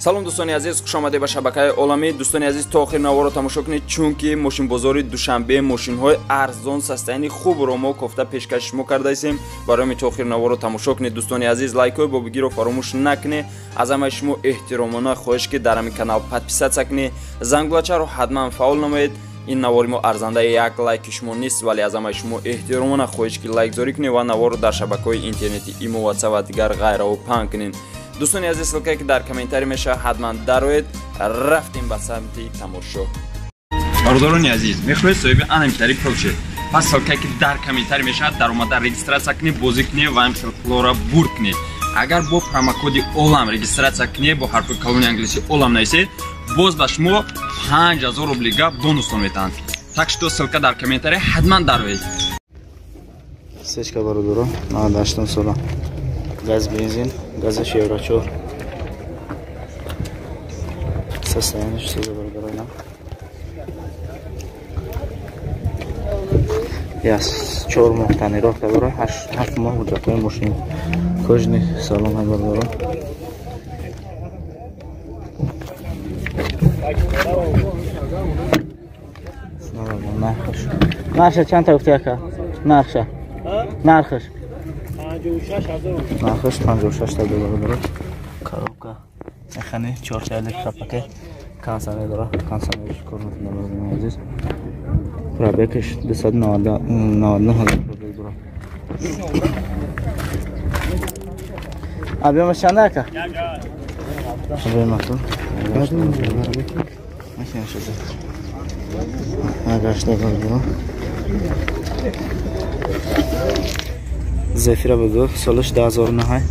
Салом дӯстони азиз, хуш омадед ба шабакаи оламӣ. Дӯстони азиз, то охири наворро тамошо кунед, чунки мошинбозори Душанбе мошинҳои арзон, састаяни хубро мо кофта пешкаши шумо кардаистем. Барои ҳамин то охири наворро тамошо кунед. Дӯстони азиз, лайкҳои бобигиро фаромӯш накунед. Аз ҳамаи шумо эҳтиромона хоҳиш ки дар ҳамин канал подписаться кунед, зангулачаро ҳатман фаъол намоед. Ин навори мо арзандаи як лайки шумо нест, вале аз ҳамаи шумо эҳтиромона хоҳиш ки лайкзорӣ кунед ва наворро дар шабакаҳои интернетӣ, имо, ватсап ва дигар ғайраҳо паҳн кунед. Дӯстони азиз, ссылкае ки дар комментарий мешавад, ҳатман дароед. Рафтем ба самти тамошо. Бародарони азиз, мехоҳед соҳиби анамитари пул шед? Пас ссылкае ки дар комментарий мешавад, даромада регистрация кунед, бозӣ кунед ва ҳамин пулҳоро бурд кунед. Агар бо промокоди олам регистрация кунед, бо ҳарфи калони англисӣ олам нависед, боз ба шумо 5000 рубли гап бонустон метаҳанд. Так что ссылка дар комментарий, ҳатман дароед. Сечка бародаро, 98 сола. Газ бензин, газаш евро 4. Состояние соза бародаро ина. Яс 4 моҳ тонировка дора, 8 моҳ ҳуҷҷатҳои мошин. Кожаный салон бародаро. Нархаш. Нархаш чанд та гуфти ака? Нархша. Нархаш. Нархаш 56 та доллар дорад. Коробка механик, 4 та электропакет, кондиционер дорад, кондиционерш кор мекунад бародарони азиз. Пробегаш 299 ҳазор пробег дорад. Объемаш чанд ака? Объем мотор. Зефира бугу, солаш 2009.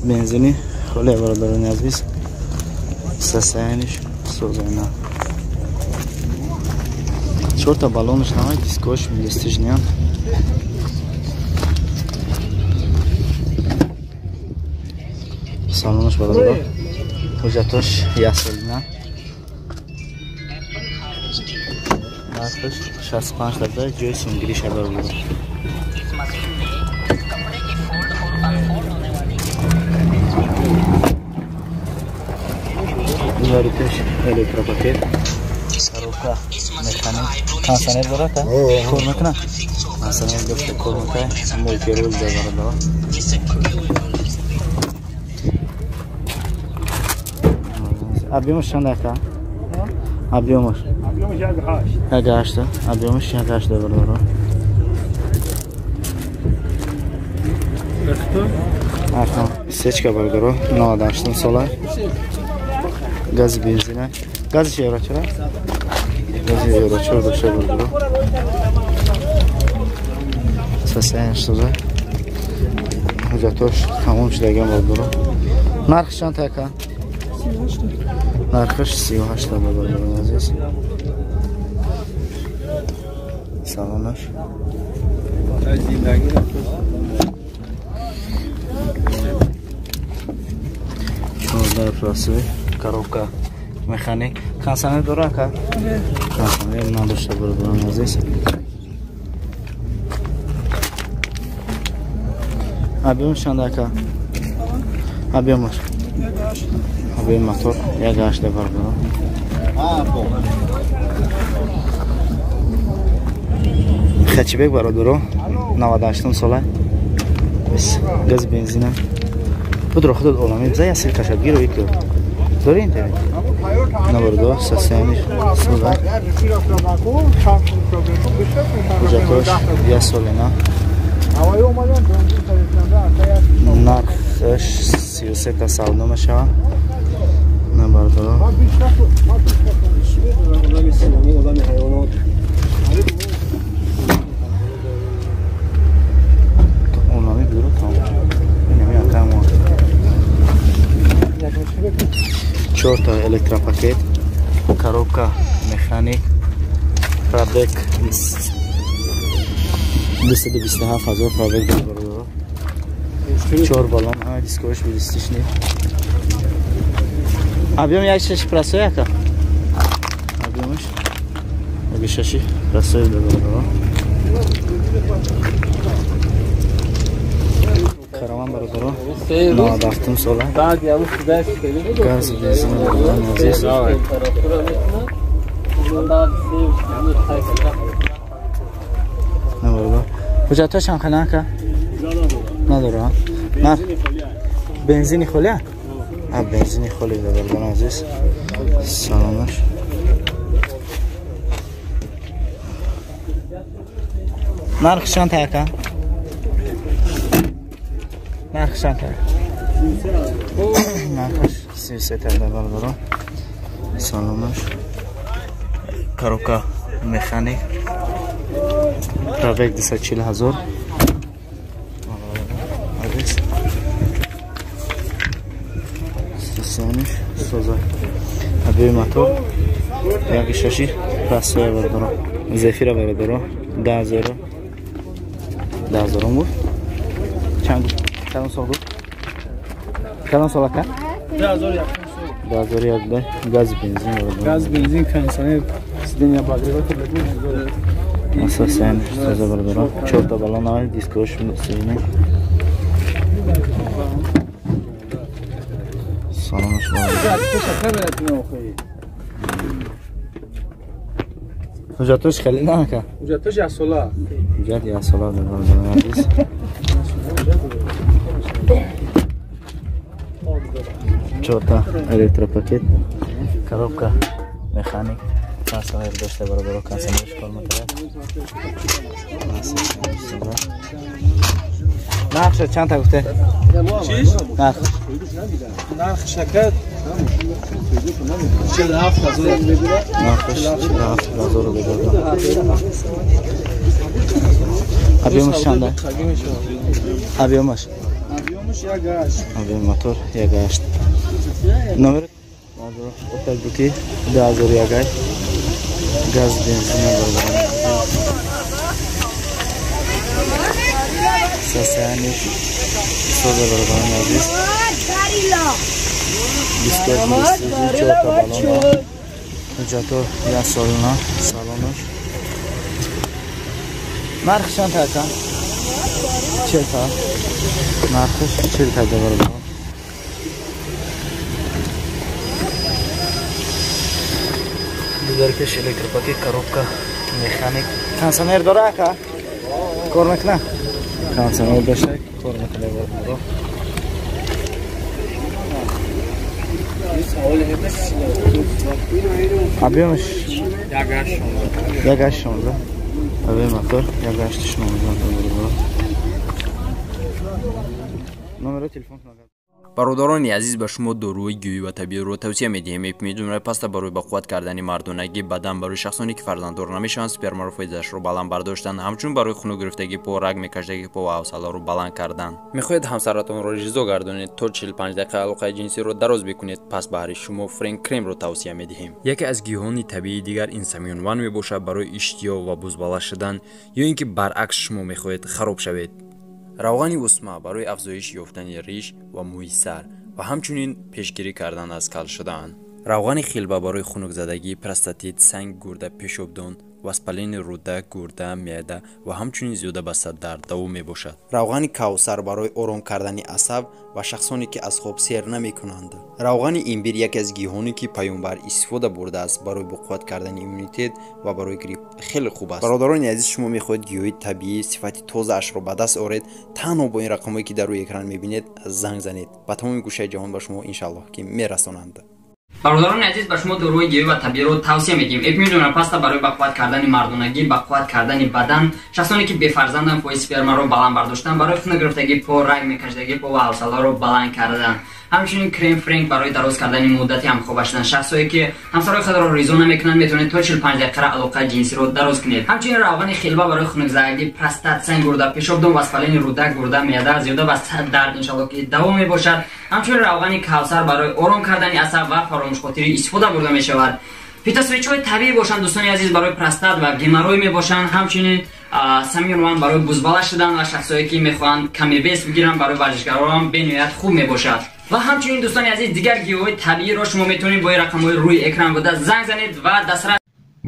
Бензини холе бародарони азиз. Состояниш созайна. Чорта баллонаш навай, дискош милистижнян. Салонаш бародаро. Ҳуҷҷатош як солина. Нархаш 65 лата, ҷои сунгириш бародаро. Инвари пеш электропакет, коробка механик, кондиционер дорад, кор мекунад? Кондиционер дошта, кор мекунад, мултирол дорад. Объемаш чанд ака? Объемаш? 1.8. Объемаш 1.8 бародаро. Сечка бародаро, 98 сола. Гази бензина. Гази евро чора? Гази евро 4 дошта бародаро. Состояние соза. Ҳуҷҷатош тамом шудаган бародаро. Нархш чанд ака? Нархаш 38 та бародарони азиз. Салонаш. Чорда просой, коробка механик. Кондиционер дора ака? Кондиционер надошта бародарони азиз. Объем чанд ака? Объемаш? Объем мотор 1.8 бародаро. Хачибек бародаро, 98 сола. Газ бензина. Будро худат оламӣ биза я силкаша гиро ик. Дори интернет? Набардо, состояние соза. Ҳуҷҷатош як солина. Нархаш 33 та савдо мешавад. Набардо. Оламӣ биро тамом. Инами акамо. 4 та электропакет, коробка механик, пробег 227 ҳазор пробег дорад. 4 баллон, ҳама дискош билистишни. Объем 1.6 просой ака? Объемаш 1.6 просой дорад. караван бародаро 97 сола. Газ бензин бародарони азиз. Ҳуҷҷатҳош ҳам хеле ака? Надора. Нарх бензини холия? А бензини холи бародарони азиз. Саломаш. Нарх чанд ака? Нарх чанд? Нархаш 33 та бародаро. Саломаш. Коробка механик. Пробег 240 000. Азиз. Сисониш соза. Абе мотор. Яки шаши расоя бародаро. Зефира бародаро 10000. 10000 буд. Чанд кадом сол буд? Кадом сол ака? 2001 сол. 2001 газ бензин бародаро. Газ бензин кондиционер сиденья обогреватель дорад. Асосан соза бародаро. 4 та баллон ай дискош сиденья. Саломаш бародаро. Ҳуҷҷатош хеле на ака? Ҳуҷҷатош як сола. Ҳуҷҷат як сола бародарони азиз. Чорта электропакет, коробка механик, кондиционер дошта бародаро, кондиционерш кор мекунад. Нархш чанд та гуфте? Чиш? Нарх. Нарх шакар 47000. Нархш 47000 бародаро. Объемаш чанда? Объемаш? Объемаш 1.8. Объем мотор 1.8. Номер Opel Buki 2001. Газ бензин бародаро. Сасаниш соза бародарони азиз. 24 та баллон. Ҳуҷҷато як солона салонаш. Нарх чанд ака? 40 та. Нархаш 40 та бародаро. Дударкаш электропакет, коробка механик. Кондиционер дора ака? Кор мекуна? Кондиционер дошта, кор мекуна бародаро. Объемаш 1.16. Объем мотор 1.16 бародаро. Номери телефон. Бародарони азиз, ба шумо доруи гиёҳӣ ва табииро тавсия медиҳем. Эпимедумраи паста барои ба қувват кардани мардонагӣ бадан, барои шахсоне ки фарзанддор намешаванд, спермаро фоидаашро баланд бардоштан, ҳамчунин барои хунук гирифтагии по, раг мекашидагии по ва ҳавсаларо баланд кардан. Мехоҳед ҳамсаратонро ризо гардонед, то 45 дақиқа алоқаи ҷинсиро дароз бикунед, пас баҳри шумо Френк Кремро тавсия медиҳем. Яке аз гиёҳони табиии дигар ин самионван мебошад барои иштиҳо ва бузбала шудан ё ин ки баръакс шумо мехоҳед хароб шавед. Равғани усма барои афзоиш ёфтани риш ва мӯи сар ва ҳамчунин пешгирӣ кардан аз кал шудан. Равғани хилба барои хунукзадагӣ, простатит, санг гурда, пешобдон, воспалени рӯда, гурда, меъда ва ҳамчунин зиёда ба сад дард даво мебошад. Равғани кавсар барои ором кардани асаб ва шахсоне ки аз хоб сер намекунанд. Равғани имбир яке аз гиёҳоне ки паёмбар истифода бурдааст барои боқувват кардани иммунитет ва барои грипп хеле хуб аст. Бародарони азиз, шумо мехоҳед гиёҳи табиӣ сифати тозаашро ба даст оред, танҳо бо ин рақамҳое ки дар рӯи экран мебинед занг занед. Ба тамоми гӯшаи ҷаҳон ба шумо иншаллоҳ ки мерасонанд. Бародарони азиз, ба шумо доруи гиёҳӣ ва табииро тавсия медиҳем. Эпимедумра паста барои ба қувват кардани мардонагӣ, ба қувват кардани бадан, шахсоне ки бефарзанданд, фоизи спермаро баланд бардоштан, барои хунук гирифтагии по, раг мекашидагии по ва ҳавсаларо баланд кардан. Ҳамчунин крем Френк барои дароз кардани муддати ҳамхоба шудан. Шахсое ки ҳамсарои худро ризо намекунанд, метавонед то 45 дақиқа алоқаи ҷинсиро дароз кунед. Ҳамчунин равғани хилба барои хунукзадагӣ, простат, санг гурда, пешобдон, воспалени рӯда, гурда, меъда, зиёда ба сад дард иншаллоҳ ки даво мебошад. Ҳамчунин равғани кавсар барои ором кардани асаб ва фаромӯшхотирӣ истифода бурда мешавад. Фитосвечҳои табиӣ бошанд дӯстони азиз барои простат ва геморрой мебошанд. Ҳамчунин самионван барои бузбала шудан ва шахсое ки мехоҳанд каме вес бигиранд, барои варзишгарон бениҳоят хуб мебошад. Ва ҳамчунин дӯстони азиз, дигар гиёҳҳои табииро шумо метавонед бо рақамҳои рӯи экран буда занг занед ва дастрас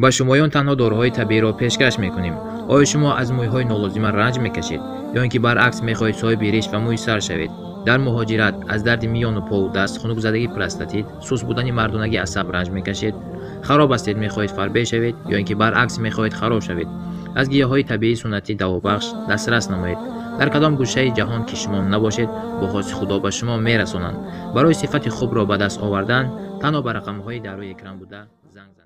Ба шумоён танҳо доруҳои табииро пешкаш мекунем. Оё шумо аз мӯйҳои нолозима ранҷ мекашед ё ин ки баръакс мехоҳед соҳиби риш ва мӯи сар шавед? Дар муҳоҷират аз дарди миёну пову даст, хунукзадагӣ, простатит, суст будани мардонагӣ, асаб ранҷ мекашед? Хароб ҳастед, мехоҳед фарбе шавед ё ин ки баръакс мехоҳед хароб шавед? Аз гиёҳҳои табиии суннатӣ давобахш дастрас намоед. Дар кадом гӯшаи ҷаҳон ки шумо набошед, бо хоси Худо ба шумо мерасонанд. Барои сифати хубро ба даст овардан танҳо ба рақамҳои дар рӯи экран буда занг занед.